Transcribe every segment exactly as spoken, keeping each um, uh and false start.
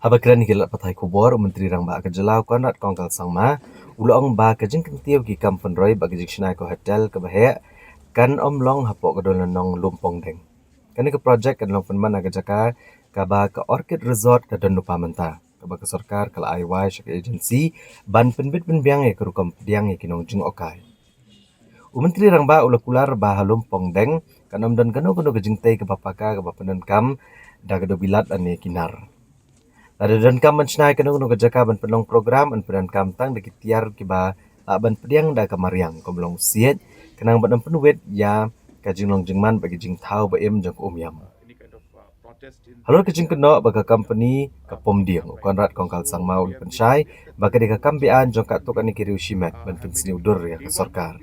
Haba kren ïa ki lad pathai khubor, u Myntri Rangbah ka jylla u Conrad Kongkal Sangma u la ong ba ka jingkyntiew ki kam pynroi bad ka jingshna ïa ka hotel kaba heh kan ym long hapoh ka dong lynnong Lumpongdeng. Kane ka projek kan long pynman ha ka jaka kaba ka Orchid Resort ka don lypa mynta, kaba ka sorkar ka la ai wai sha ka agency ban pynbit pynbiang ïa ka rukom pdiang ïa ki nongjngohkai. U Myntri Rangbah u la kular ba ha Lumpongdeng kan ym don kano kano ka jingtei kaba paka kaba pyndonkam da ka dewbilat lane ki nar. Lada donkam ban shna ïa kano kano ka jaka ban pynlong program, yn pyndonkam tang da ki tiar kiba lah ban pdiang da ka mariang, kum long u siej, khnang ban ym pynwit ïa ka jinglong jingman bad ka jingthaw ba im jong ka Umiam. Halor ka jingkynnoh ba ka company ka pom dieng, u Conrad Kongkal Sangma u la pynshai ba ka dei ka kam be-aiñ jong katto katne ki riew shimet ban pynsniew dur ïa ka sorkar.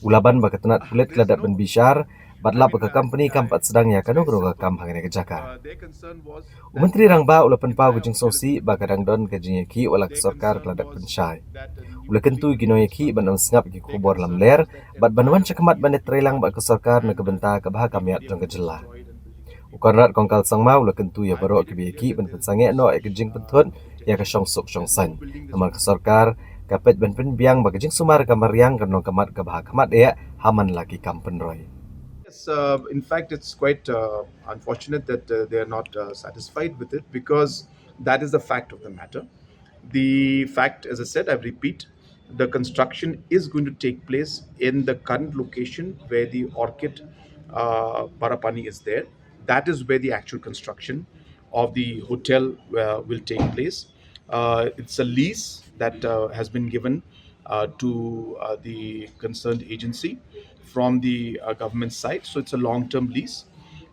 U la ban ba ka tnat pulit ka la dep ban bishar bad lap ba ka company kam pat sdang ïa kano kano ka kam ha kane ka jaka. U Myntri Rangbah u la pynpaw ka jingsngewsih ba ka dang don ka jingïakhih wat la ka sorkar ka la dep pynshai. U la kyntu ïa ki nongïakhih ban ym sngap ïa ki khubor lamler bad ban wan shakhmat ban ïatreilang bad ka sorkar na ka bynta kaba ha khmat jong ka jylla. U Conrad Kongkal Sangma u la kyntu ïa baroh kiba ïakhih ban pynsangeh noh ïa ka jingpynthut ïa ka shongsuk shongsaiñ, namar ka sorkar ka peit ban pynbiang ba ka jingsumar ka mariang kan long ka mat kaba ha khmat eh ha man la ki kam pynroi. Yes, uh, in fact, it's quite uh, unfortunate that uh, they are not uh, satisfied with it, because that is the fact of the matter. The fact, as I said, I repeat, the construction is going to take place in the current location where the Orchid uh, Barapani is there. That is where the actual construction of the hotel uh, will take place. Uh, it's a lease that uh, has been given uh, to uh, the concerned agency from the uh, government side. So it's a long-term lease.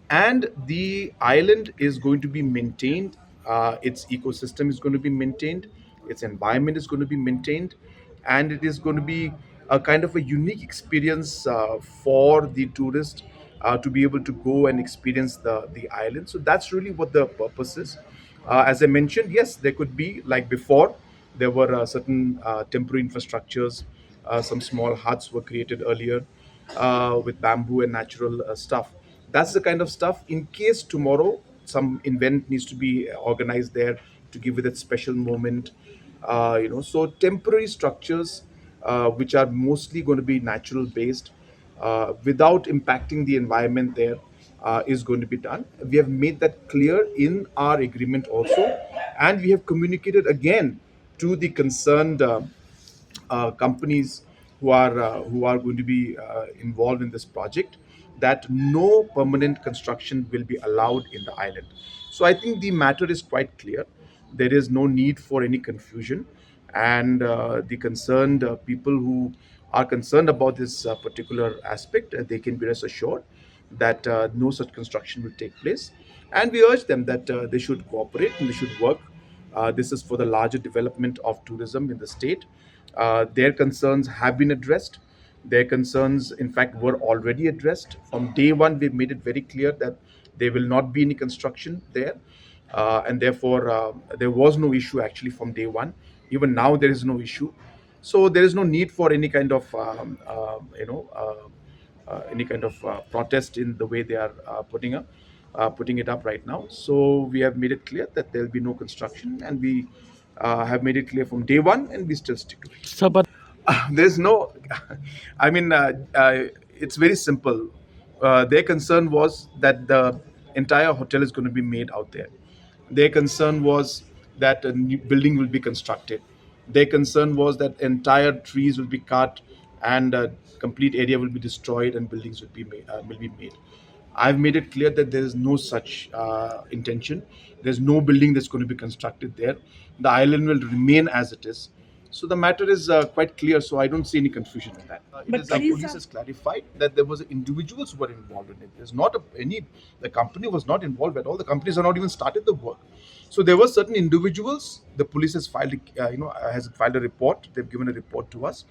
And the island is going to be maintained. Uh, its ecosystem is going to be maintained. Its environment is going to be maintained. And it is going to be a kind of a unique experience uh, for the tourist uh, to be able to go and experience the, the island. So that's really what the purpose is. Uh, as I mentioned, yes, there could be, like before, there were uh, certain uh, temporary infrastructures, uh, some small huts were created earlier uh, with bamboo and natural uh, stuff. That's the kind of stuff, in case tomorrow some event needs to be organized there to give it that special moment. Uh, you know, so temporary structures uh, which are mostly going to be natural based, uh, without impacting the environment there, uh, is going to be done. We have made that clear in our agreement also, and we have communicated again to the concerned uh, uh, companies who are uh, who are going to be uh, involved in this project that no permanent construction will be allowed in the island. So I think the matter is quite clear. There is no need for any confusion, and uh, the concerned uh, people who are concerned about this uh, particular aspect, uh, they can be rest assured that uh, no such construction will take place. And we urge them that uh, they should cooperate and they should work. Uh, this is for the larger development of tourism in the state. Uh, their concerns have been addressed. Their concerns, in fact, were already addressed. From day one, we've made it very clear that there will not be any construction there. Uh, and therefore, uh, there was no issue actually from day one. Even now, there is no issue. So there is no need for any kind of, um, uh, you know, uh, uh, any kind of uh, protest in the way they are uh, putting up, uh, putting it up right now. So we have made it clear that there will be no construction, and we uh, have made it clear from day one, and we still stick to it. Sir, but there's no, I mean, uh, uh, it's very simple. Uh, their concern was that the entire hotel is going to be made out there. Their concern was that a new building will be constructed. Their concern was that entire trees will be cut and a complete area will be destroyed and buildings will be made. Uh, will be made. I've made it clear that there is no such uh, intention. There's no building that's going to be constructed there. The island will remain as it is. So the matter is uh, quite clear. So I don't see any confusion in that. Uh, it But is, the police has clarified that there was individuals who were involved in it. There's not a, any. The company was not involved at all. The companies have not even started the work. So there were certain individuals. The police has filed, uh, you know, uh, has filed a report. They've given a report to us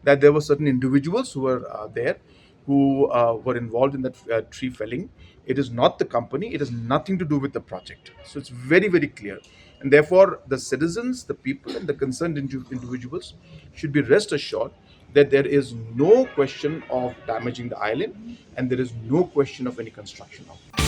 that there were certain individuals who were uh, there, who uh, were involved in that uh, tree felling. It is not the company. It has nothing to do with the project. So it's very, very clear. And therefore, the citizens, the people, and the concerned indi- individuals should be rest assured that there is no question of damaging the island and there is no question of any construction of it.